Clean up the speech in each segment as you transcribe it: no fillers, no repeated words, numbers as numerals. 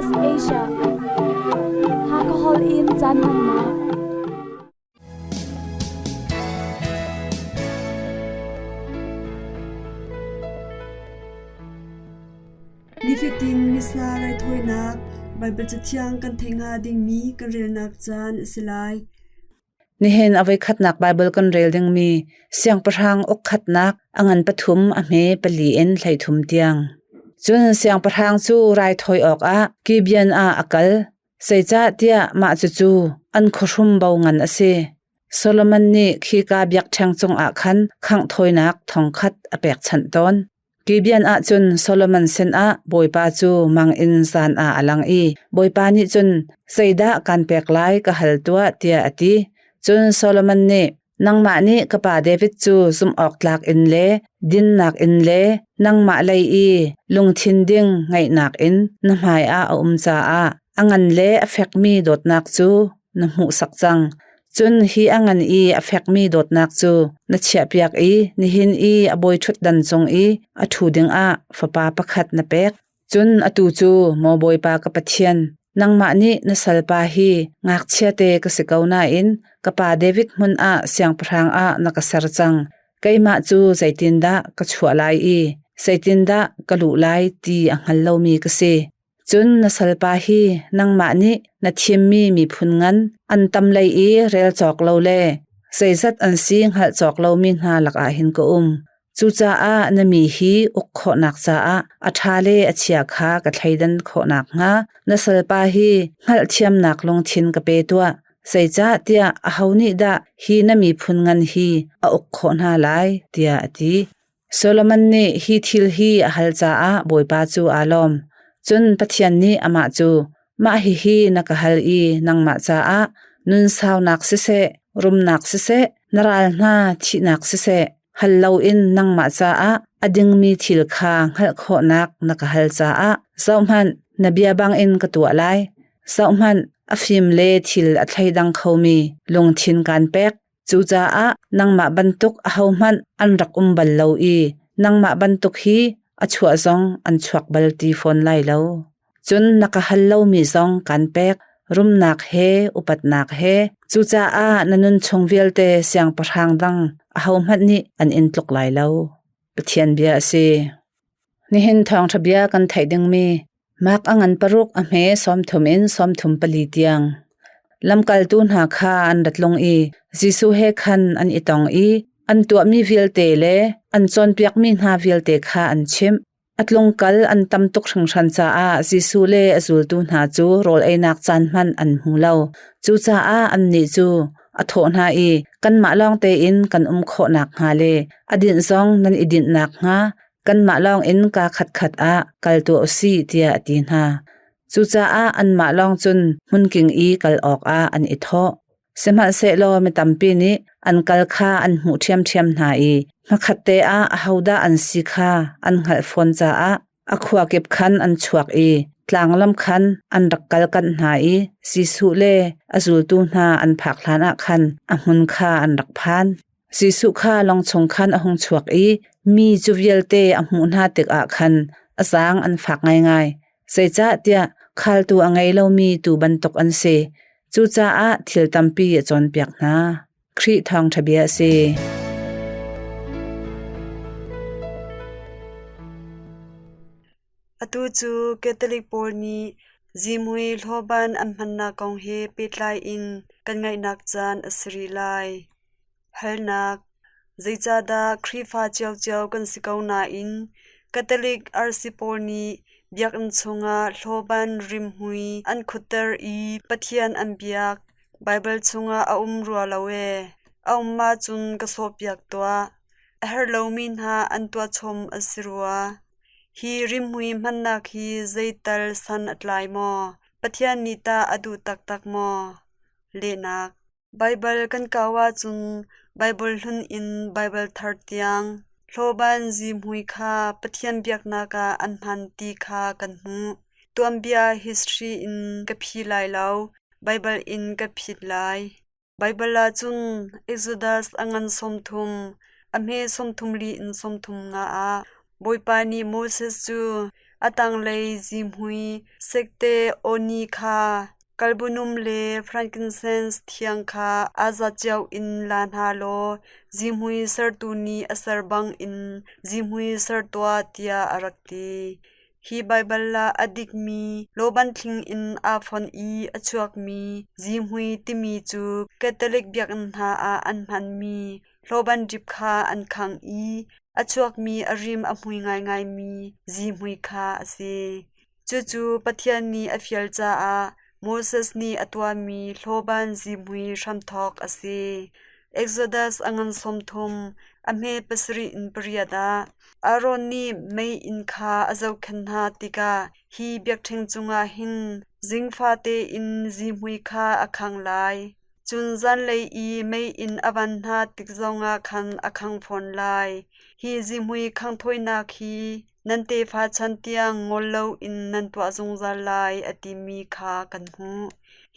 SBS Asia Hakha holh in caan hmannak. Nifatin Missa raithawinak Baibal Cathiang kan theih hnga dingmi kan relnak caan a si lai. Nihin a voikhatnak Baibal kan rel dingmi Siangpahrang ukkhatnak a ngan pathum a hme pali in 13 tiang. Cun siangpahrang cu raithawi awkah Gibeon ah a kal, zeicahtiah mah cucu an khuahrum bo ngan a si. Solomon nih khika biakṭheng cungah khan khangh thawinak thongkhat a pekchanh tawn. Gibeon ah cun Solomon sinah Bawipa cu mang in zan ah a lang i Bawipa nih cun, Zeidah kaan pek lai ka hal tuah, tiah a ti. Cun Solomon nih, Nangmah nih ka pa David cu zumhawktlak in le dinnak in le nangmah lei i lungthin ding ngeihnak in na hmaiah a um caah a ngan le a fekmi dawtnak cu na hmuhsak cang. Cun hi a ngan i a fekmi dawtnak cu na chiahpiak i nihin i a bawiṭhutdan cung i a ṭhu dingah fapa pakhat na pek. Cun atu cu, maw Bawipa ka Pathian, nangmah nih na salpa hi ngakchiate ka si ko nain ka pa David hmun ah siangpahrang ah na ka ser cang. Keimah cu zeitindah ka chuah lai i zeitindah ka luh lai ti a hngal lomi ka si. Cun na salpa hi nangmah nih na thimmi miphun ngan an tam lei i rel cawk lo le zeizat an si hngalh cawk lomi hna lakah hin ka um. Cucaah na mi hi uk khawhnak caah a ṭha le a chia kha ka thleidan khawh nakhnga na salpa hi hngalhthiamnak lungthin ka pe tuah. Zeicahtiah aho nih dah hi na miphun ngan hi a uk khawh hna lai, tiah a ti. Solomon nih hi thil hi a hal caah Bawipa cu aa lawm. Cun Pathian nih amah cu, Mah hihi na ka hal i nangmah caah nun saunak siseh, rumnak siseh, na ral hna thihnak siseh, hal loin nangmah caah a dingmi thil kha hngalh khawhnak na ka hal caah zohhmanh, na bia bangin ka tuah lai. Zohhmanh, a fim le thil a thleidang khomi lungthin kaan pek. Cucaah nangmah bantuk ahohmanh an rak um bal lo i nangmah bantuk hi a chuah zong an chuak bal ti fawn lai lo. Cun na ka hal lomi zong kaan pek, rumnak he upatnak he. Cucaah na nun chung vialte siangpahrang dang ahohmanh nih an in tluk lai lo. Pathian bia a si. Nihin thawngṭha bia kan theih dingmi Mark a ngan paruk a hme 30 in 34 tiang. Lamkaltu hna kha an rat lung i Jesuh he khan an i tong i an tuahmi vialte le an cawnpiakmi hna vialte kha an chimh. A tlungkal an tam tuk hringhran caah Jesuh le a zultu hna cu rawl einak caan hmanh an hmu lo. Cucaah annih cu a thawh hna i kanmah lawng tein kan um khawh nakhnga le a dinh zong nan i dinh nakhnga kanmah lawng in kaa khatkhat ah kal tuah u sih tiah a ti hna. Cucaah anmah lawng cun hmunking i kal awkah an i thawh. Sihmanhsehlaw mi tampi nih an kal kha an hmuh ṭhiamṭhiam hna i hmakhatte ah ahodah an si kha an hngalh fawn caah a khua kip khan an chuak i tlanglam khan an rak kal kanh hna i Jesuh le a zultu hna an phak hlanah khan a hmun kha an rak phan. Jesuh kha lawng chung khan a hung chuak i mi cu vialte a hmuh hna tikah khan a zaang an fak ngaingai. Zeicahtiah khaltu a ngei lomi tuu bantuk an si. Cucaah thil tampi a cawnpiak hna. Khrih thawngṭha bia a si. Atu cu Catholic pawl nih zihmui hlawban an hmannak kong he pehtlai in kan ngaihnak caan a si rih lai. Halnak: Zeicahdah Khrihfa ciocio kan si ko nain Catholic arsi pawl nih biakinn chungah hlawban rimhmui an khutter i Pathian an biak? Baibal chungah a um rua lo ee. A um ahcun ka sawhpiak tuah. A herh lomi hna an tuahchom a si rua. Hi rimhmui hmannak hi zeital san a tlai maw? Pathian nih tah a duh taktak maw? Lehnak: Baibal kan kau ahcun Baibal hlun in Baibal thar tiang hlawban zihmui kha Pathian biaknak ah an hman ti kha kan hmuh. Tuanbia history in ka phi lai lo, Baibal in ka phit lai. Baibal ahcun Exodus a ngan 30, a hme 34 in 35 ah Bawipa nih Moses cu. A tanglei zihmui sekte awni kha kalbunum le frankincense thiang kha aa zat cio in la hna law zihmui sertu nih a ser bangin zihmui ser tuah tiah a rak ti. Hi Baibal ah a dikmi lawban thling in aa fonh i a chuakmi zihmui timi cu Catholic biakinn hna ah an hmanmi hlawban dip kha an khangh i a chuakmi a rim a hmui ngaingaimi zihmui kha a si. Cucu Pathian nih a fial caah Moses nih a tuahmi hlawban zihmui hramthawk a si. Exodus a ngan 30, a hme 7 in 8 ah Aaron nih meiinn kha a zohkhenh hna tikah hi biakṭheng cungah hin zingfate in zihmui kha a khangh lai. Cun zanlei i meiinn a van hna tik zongah khan a khang fawn lai. Hi zihmui khanghthawinak hi nan tefa chan tiang ngol loin nan tuah zungzal lai a timi kha kan hmuh.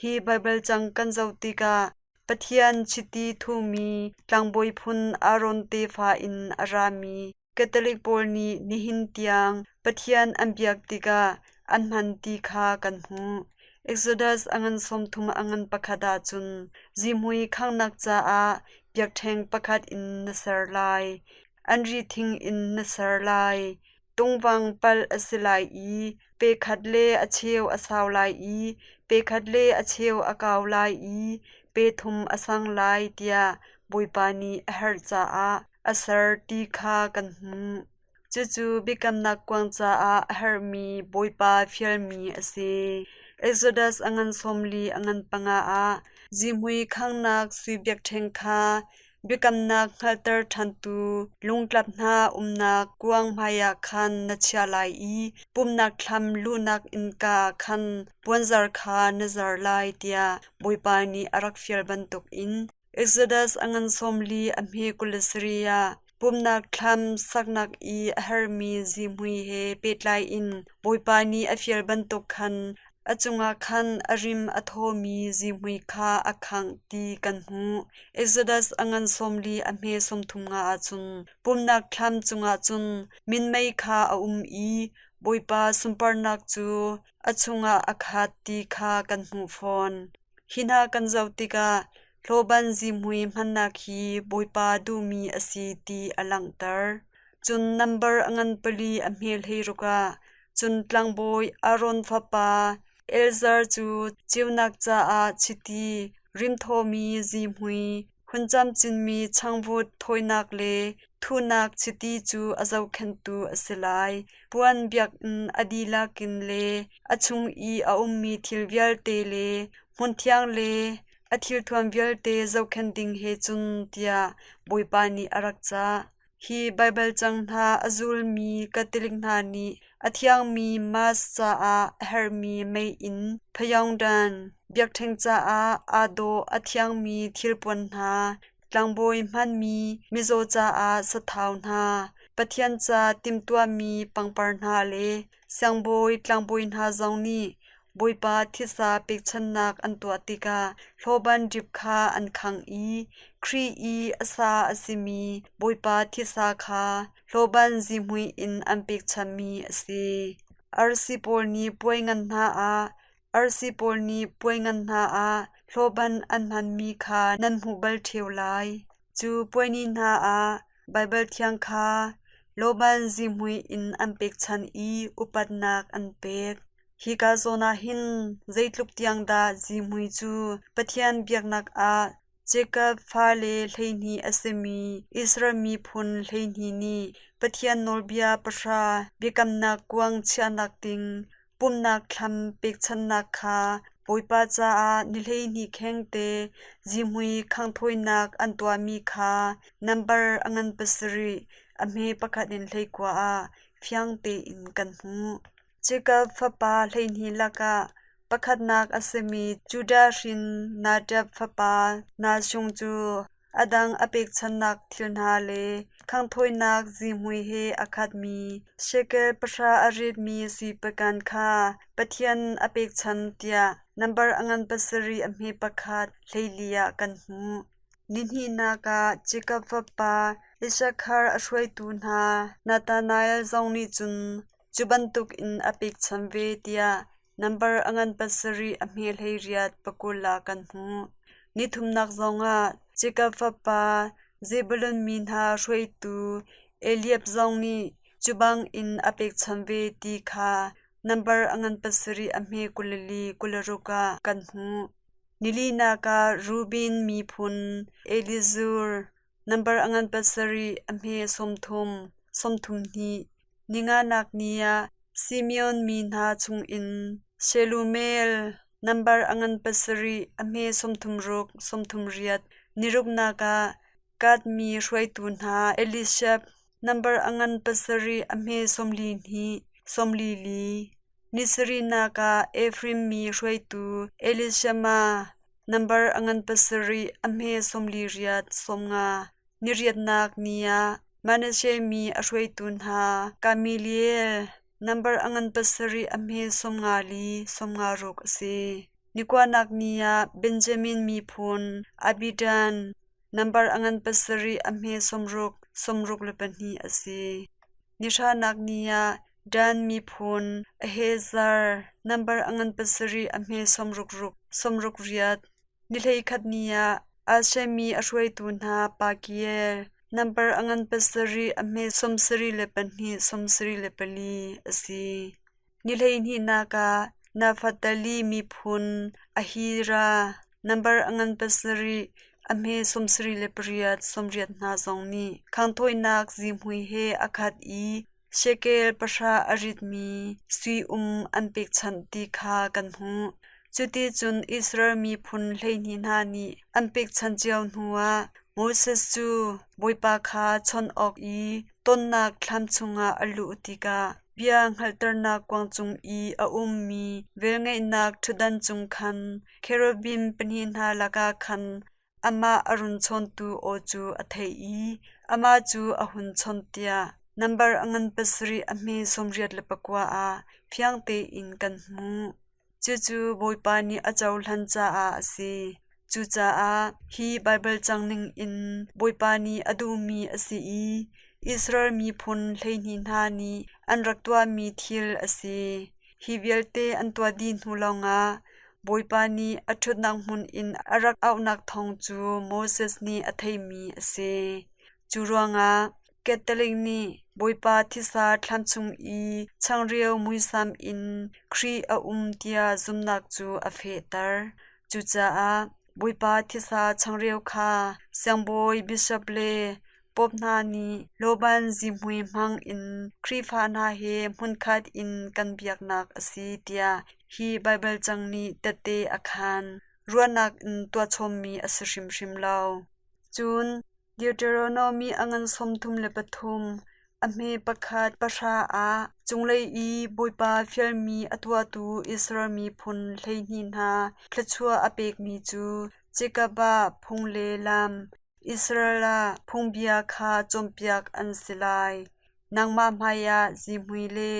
Hi Baibal cang kan zoh tikah Pathian chiti thumi tlangbawi phun Aaron tefa in a rami Catholic pawl nih nihin tiang Pathian an biak tikah an hman ti kha kan hmuh. Exodus a ngan 30 a ngan pakhat ahcun zihmui khanghnak caah biakṭheng pakhat in na ser lai. An ri thing in na ser lai. Tungvang palh a si lai i pe khat le a cheu a sau lai i pe khat le a cheu a kau lai i pe thum a sang lai tiah Bawipa nih a herh caah a ser ti kha kan hmuh. Cucu biakamnak kuang caah a herhmi Bawipa fialmi a si. Exodus a ngan 40 a ngan panga ah zihmui khanghnak sui biakṭheng kha Biakamnak hngalhter ṭhantu lungtlap hna umnak kuang hmaiah khan na chiah lai i pumhnak thlam luhnak innka ah khan puanzar kha na zar lai tiah Bawipa nih a rak fial bantukin Exodus a ngan 40 a hme 27 ah pumhnak thlam saknak i a herhmi zihmui he pehtlai in Bawipa nih a fial bantuk khan A cungah khan a rim a thawmi zihmui kha a khangh ti kan hmuh. Exodus a ngan 40 a hme 35 ahcun pumhnak thlam cungah cun minmei kha a um i Bawipa sunparnak cu a chungah a khat ti kha kan hmuh fawn. Hi hna kan zoh tikah hlawban zihmui hmannak hi Bawipa duhmi a si ti a langhter. Cun nambar a ngan pali a hme 16 ah cun tlangbawi Aaron fapa Eleazar cu ceunak caah chiti rimthawmi zihmui, hun camcinmi changvut thawinak le thuhnak chiti cu a zohkhenhtu a si lai. Puan biakinn a dihlak in le a chung i a ummi thil vialte le hmunthiang le a thilthuam vialte zohkhenh ding he cun tiah Bawipa nih a rak cah. Hi Baibal cang hna a zulmi Catholic hna nih a thiangmi Mass caah a herhmi meiinn, Pyeongdan biakṭheng caah aa dawh a thiangmi thilpuan hna, tlangbawi hmanmi mizaw caah sathau hna, Pathian ca timhtuahmi pangpar hna le siangbawi tlangbawi hna zong nih Bawipa thisa pekchanhnak an tuah tikah hlawban dip kha an khangh i Khrih i a sa a simi Bawipa thisa kha hlawban zihmui in an pekchanhmi a si. Arsi pawl nih puai ngan hna ah arsi pawl nih puai ngan hna ah hlawban an hmanmi kha nan hmuh bal ṭheo lai. Cu puai ni hna ah Baibal Thiang kha lawban zihmui in an pekchanh i upatnak an pek. Hika zawn ah hin zeitluk tiang dah zihmui cu Pathian biaknak ah Jakob fale 12 a simi Israel miphun 12 nih Pathian nawlbia pahra biakamnak kuang chiahnak ding pumhnak thlam pekchanhnak kha Bawipa caah ni 12 khengte zihmui khanghthawinak an tuahmi kha nambar a ngan 7 a hme pakhat in 19 ah fiang tein kan hmuh. Jakob fapa 12 lakah pakhatnak a simi Judah hrin Nadab fapa Nahshon cu a dang a pekchanhnak thil hna le khanghthawinak zihmui he a khatmi shekel pahra a ritmi sui pakan kha Pathian a pekchanh tiah nambar a ngan 7 a hme pakhat 14 ah kan hmuh. Nihnihnak ah Jakob fapa Issakhar a hruaitu hna Nathanael zong nih cun. Cu bantuk in a pekchanh ve tiah nambar a ngan pasarih a hme 18 pakul ah kan hmuh. Nithumnak zongah Jakob fapa Zebulun mi hna hruaitu Eliab zong nih cu bangin a pekchanh ve ti kha nambar a ngan pasarih a hme 24 26 ah kan hmuh. Nilinak ah Reuben miphun Elizur nambar a ngan pasarih a hme 30 32. Ninganak ni ah Simeon mi hna chungin Shelumiel nambar a ngan pasarih a hme 36 38. Niruknak ah Gad mi hruaitu hna Elishab nambar a ngan pasarih a hme 42 44. Nisarihnak ah Efraim mi hruaitu Elishama nambar a ngan pasarih a hme 48 50. Niriatnak ni ah Manasseh mi a hruaitu hna Gamaliel nambar a ngan pasarih a hme 54 56 a si. Nikuanak ni ah Benjamin miphun Abidan nambar a ngan pasarih a hme 60 62 a si. Nihranak ni ah Dan miphun Ahiezer nambar a ngan pasarih a hme 66 68. Ni 11 ni ah Asher mi a hruaitu hna Pagiel nambar a ngan pasarih a hme 72 74 a si. Ni 12nak ah Naftali miphun Ahira nambar a ngan pasarih a hme 78 80 hna zong nih khanghthawinak zihmui he a khat i shekel pahra a ritmi sui um an pekchanh ti kha kan hmuh. Cuticun Israel miphun 12 hna nih an pekchanh cio hnuah Moses cu Bawipa kha chawnh awk i tonnak thlam chungah a luh tikah bia hngalhternak kuang cung i a ummi velngeihnak ṭhutdan cung khan cherubim pahnih hna lakah khan amah a run chawntu aw cu a theih i amah cu a hun chawnh tiah nambar a ngan pasarih a hme 89 ah fiang tein kan hmuh. Cucu Bawipa nih a cohlan caah a si. Cucaah hi Baibal cang ningin Bawipa nih a duhmi a si i Israel miphun 12 hna nih an rak tuahmi thil a si. Hi vialte an tuah dih hnu lawngah Bawipa nih a ṭhutnak hmun in a rak auhnak thawng cu Moses nih a theihmi a si. Cu ruangah Catholic nih Bawipa thisa thlam chung i changreu muisam in Khrih a um tiah zumhnak cu a fehter. Cucaah Bawipa thisa changreu kha siangbawi, bishop le Pope hna nih lawban zihmui hmang in Khrihfa hna he hmunkhat in kan biaknak a si tiah hi Baibal cang nih tehte a khaan. Ruahnak in tuahchommi a si hrimhrim lo. Cun Deuteronomy a ngan 33, a hme pakhat pahra ah cunglei i Bawipa fialmi a tuahtu Israel miphun 12 hna thluachuah a pekmi cu Jakob ah phung le lam, Israel ah phungbia kha cawnpiak an si lai. Nangmah hmaiah zihmui le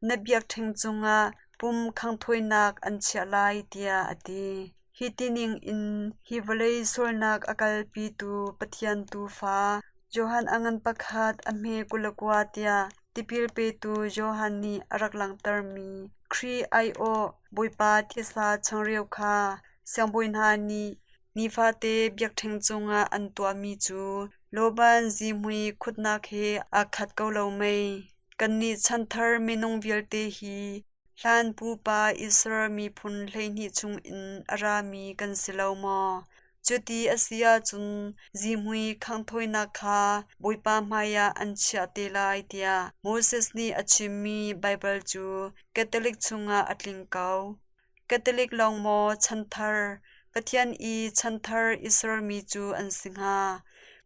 na biakṭheng cungah pum khanghthawinak an chiah lai, tiah a ti. Hi tining in hi vawlei sualnak a kalpitu Pathian Tuufa Johan a ngan pakhat a hme 29 tiah tipil petu Johan nih a rak langhtermi Khrih aiawh Bawipa thisa changreu kha siangbawi hna nih nifate biakṭheng cungah an tuahmi cu lawban zihmui khutnak he aa khat ko lo mei? Kannih chanthar minung vialte hi hlan pupa Israel miphun 12 chungin a rami kan si lo maw? Cuti a si ahcun zihmui khanghthawinak kha Bawipa hmaiah an chiah te lai tiah Moses nih a chimmi Baibal cu Catholic chungah a tling ko. Catholic lawng maw chanthar Pathian i chanthar Israel mi cu an si hnga?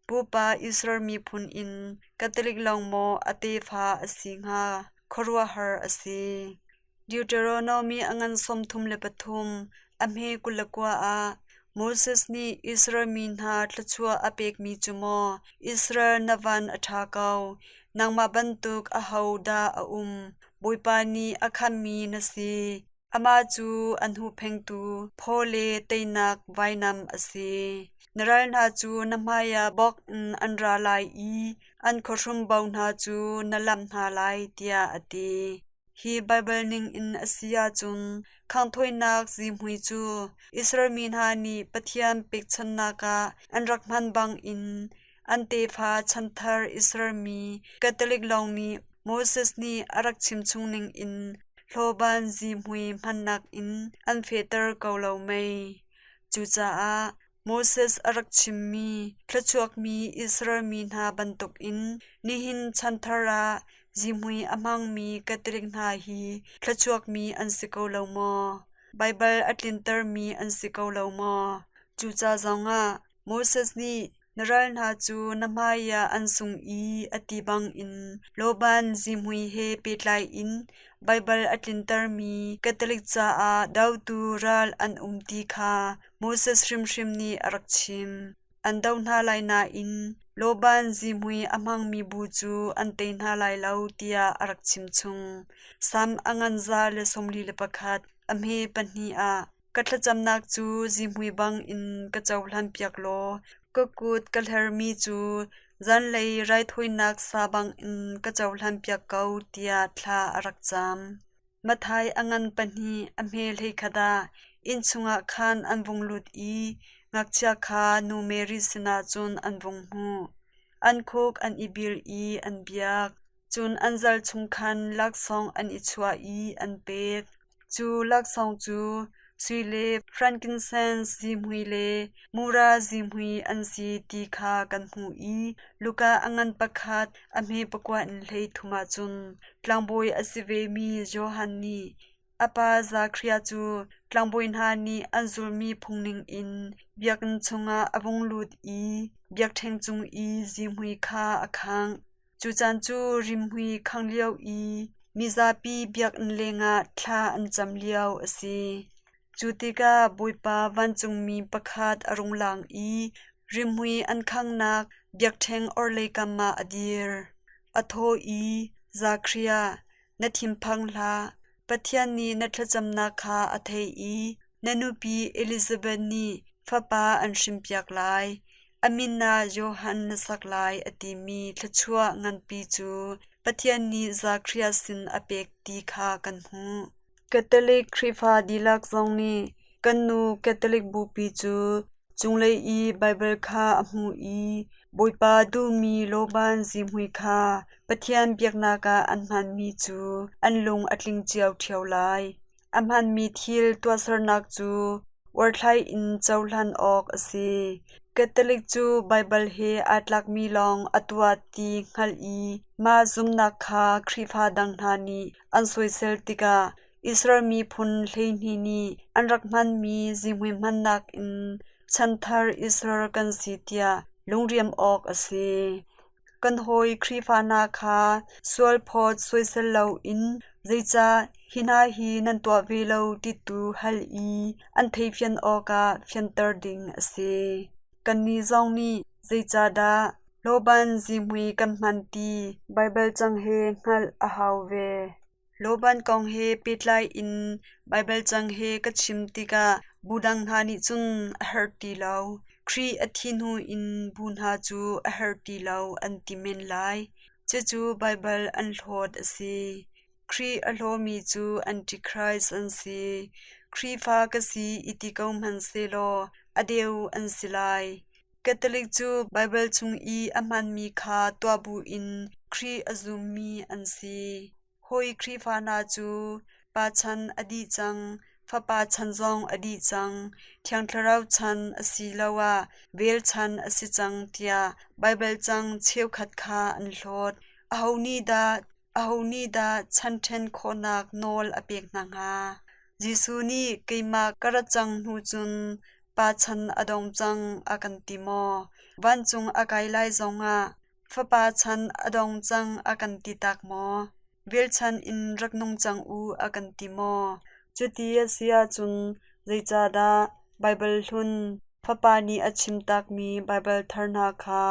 Pupa Israel miphun in Catholic lawng maw a tefa a si hnga? Khuaruahhar a si. Deuteronomy a ngan 33, a hme 29 ah Moses nih Israel mi hna thluachuah a pekmi cu maw Israel na van a ṭha ko, nangmah bantuk ahodah a um? Bawipa nih a khamhmi na si. Amah cu an huhphengtu phaw le teinak vainam a si. Na ral hna cu na hmaiah bawk in an ra lai i an khuahrum bo hna cu na lamh hna lai, tiah a ti. Hi Baibal ningin a si ahcun khanghthawinak zihmui cu Israel mi hna nih Pathian pekchanhnak ah an rak hman bangin an tefa chanthar Israel mi Catholic lawng nih Moses nih a rak chimchung ningin hlawban zihmui hmannak in an fehter ko lo mei? Cucaah Moses a rak chimmi thluachuakmi Israel mi hna bantukin nihin chanthar ah zihmui a hmangmi Catholic hna hi thluachuakmi an si ko lo maw? Baibal a tlintermi an si ko lo maw? Cuca zongah Moses nih na ral hna cu na hmaiah an sung i a ti bangin lawban zihmui he pehtlai in Baibal a tlintermi Catholic caah dotu ral an um ti kha Moses hrimhrim nih a rak chim. An do hna lai nain lawban zihmui a hmangmi bu cu an tei hna lai lo tiah a rak chimchung. Salm a ngan 141 a hme pahnih ah ka thlacamnak cu zihmui bangin ka cohlanpiak law ka kut ka hlermi cu zanlei raithawinak sa bangin ka cohlanpiak ko tiah thla a rak cam. Matthai a ngan pahnih a hme hleikhat ah inn chungah khan an vung lut i ngakchia kha nu Mary sinah cun an vung hmuh. An khuk an i bil i an biak. Cun an zal chung khan laksawng an i chuah i an pek. Cu laksawng cu sui le frankincense zihmui le mura zihmui an si ti kha kan hmuh i Luka a ngan pakhat a hme pakua in 33 ah cun tlangbawi a si vemi Johan nih a pa Zekhariah cu tlangbawi hna nih an zulhmi phung ningin biakinn chungah a vung lut i biakṭheng cung i zihmui kha a khangh. Cu caan cu rimhmui khangh lio i mizapi biakinn lengah thla an cam lio a si. Cu tikah Bawipa vancungmi pakhat a rung lang i rimhmui an khanghnak biakṭheng orhlei kam ah a dir. A thaw i, Zekhariah, na thinphang hlah. Pathian nih na thlacamnak kha a theih i na nupi Elizabeth nih fapa an hrinpiak lai. A min ah Johan na sak lai a timi thluachuah nganpi cu Pathian nih Zekhariah sin a pek ti kha kan hmuh. Catholic Khrihfa dihlak zong nih kan nu Catholic Bupi cu cunglei i Baibal kha a hmuh i Bawipa duhmi lawban zihmui kha Pathian biaknak ah an hmanmi cu an lung a tling cio ṭheo lai. A hmanmi thil tuahsernak cu uarthlai in cohlan awk a si. Catholic cu Baibal he aa tlakmi lawng a tuah ti hngalh i mah zumhnak kha Khrihfa dang hna nih an soisel tikah Israel miphun 12 nih an rak hmanmi zihmui hmannak in chanthar Israel kan si tiah lungriam awk a si. Kan hawi Khrihfa hna kha sualphawt soisel loin zeicah hi hna hi nan tuah ve lo ti tu hal i an theifian awkah fianter ding a si. Kannih zong nih zeicahdah lawban zihmui kan hman ti Baibal cang he hngalh a hau ve. Lawban kong he pehtlai in Baibal cang he ka chim tikah bu dang hna nih cun a herh ti lo. Khrih a thi hnu in bu hna cu a herh ti lo an ti men lai. Cucu Baibal an hlawt a si. Khrih a hlawmi cu Antichrist an si. Khrihfa ka si i ti ko hmanhsehlaw a deu an si lai. Catholic cu Baibal chung i a hmanmi kha tuah buin Khrih a zummi an si. Hawi Khrihfa hna cu Pa chan a dih cang, Fapa chan zong a dih cang, Thiang Thlarau chan asiloah vel chan a si cang tiah Baibal cang cheukhat kha an hlawt. Aho nih dah Aho nih dah chan ṭhen khawhnak nawl a pek hna hnga? Jesuh nih keimah ka rat cang hnu cun Pa chan a dong cang a kan ti maw? Vancung a kai lai zongah Fapa chan a dong cang a kan ti tak maw? Velchan in rak nung cang u a kan ti maw? Cuti a si ahcun zeicahdah Baibal hlun Fapa nih a chim takmi Baibal thar hna kha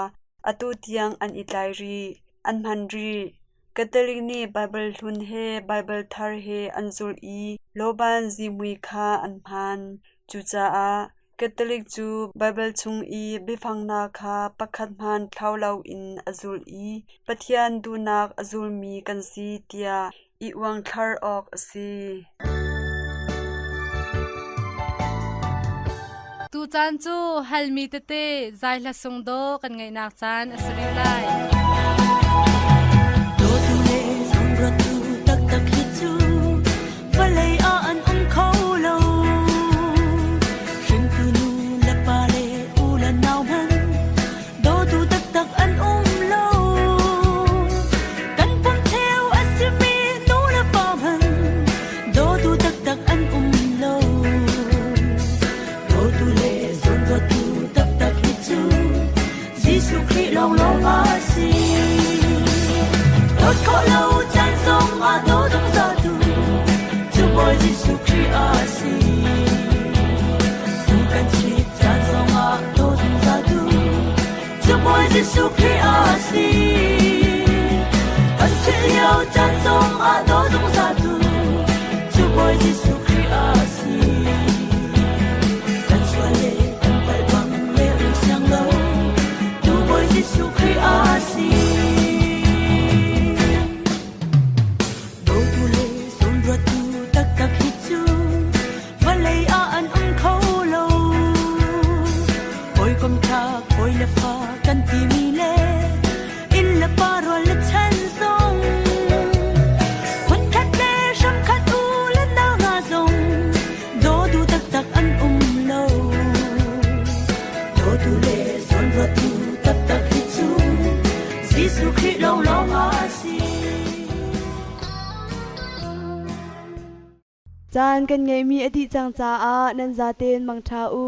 atu tiang an i tlai rih? An hman rih. Catholic nih Baibal hlun he Baibal thar he an zulh i lawban zihmui kha an hman. Cucaah Catholic cu Baibal chung i biafang hna kha pakhat hmanh thlau loin a zulh i Pathian duhnak a zulmi kan si tiah i uangthlar awk a si. Tucaan cu halmi tete zaihla sungdaw kan ngeihnak caan a si rih lai. Dawtu le zawnruattu taktak hi cu vawlei ah an um kho lo. Hringtu nu le pa le u le nau hmanh dawtu taktak an um lo. Kan pum cheu a simi nu le pa hmanh dawtu taktak an um lo. Dawtu le zawnruattu taktak hi cu Jesuh Khrih lawnglawng a si. Dawt khawh lo caan zong ah daw zungzaltu cu Bawi Jesuh Khrih a si. Tu kan chit caan zong ah daw zungzaltu cu Bawi Jesuh Khrih a si. Kan thih lio caan zong ah daw zungzaltu cu Bawi Jesuh Khrih a si. Kan sual le kan palh bang le um siang lo tu Bawi Jesuh Khrih a si. Dawtu le zawnruattu taktak hi cu vawlei ah an um kho lo. Hawikom ṭha hawi le fa kan timi le inn le pa rual le chan zong Phunkhat le hramkhat u le nau hna zong dawtu taktak an um lo. Dawtu le zawnruattu taktak hi cu Jesuh Khrih lawnglawng a si. Caan kan ngeihmi a dih cang caah nan zaten mangṭha u.